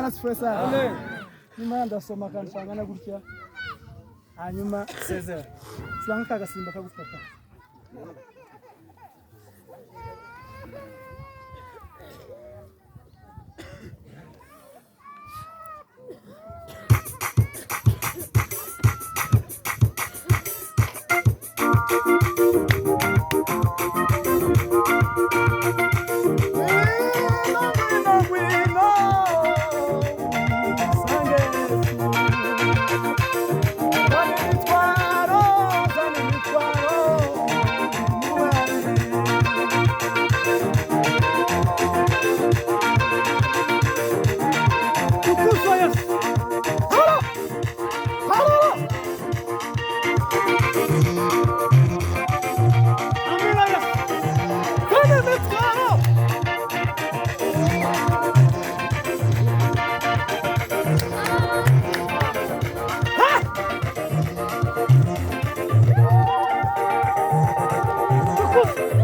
Bwana asifiwe sana. Nyuma ndasoma akantu kangana gutya, hanyuma sezera curanga ka gasimba kagufata. Ngwino, ngwino, ngwino, usange Yesu. Zana imitwaro, zana imitwaro, mubahe. Tukuzwa Yesu. Hara! Hara! Amina Yesu. Zana imitwaro. Tukuzwa.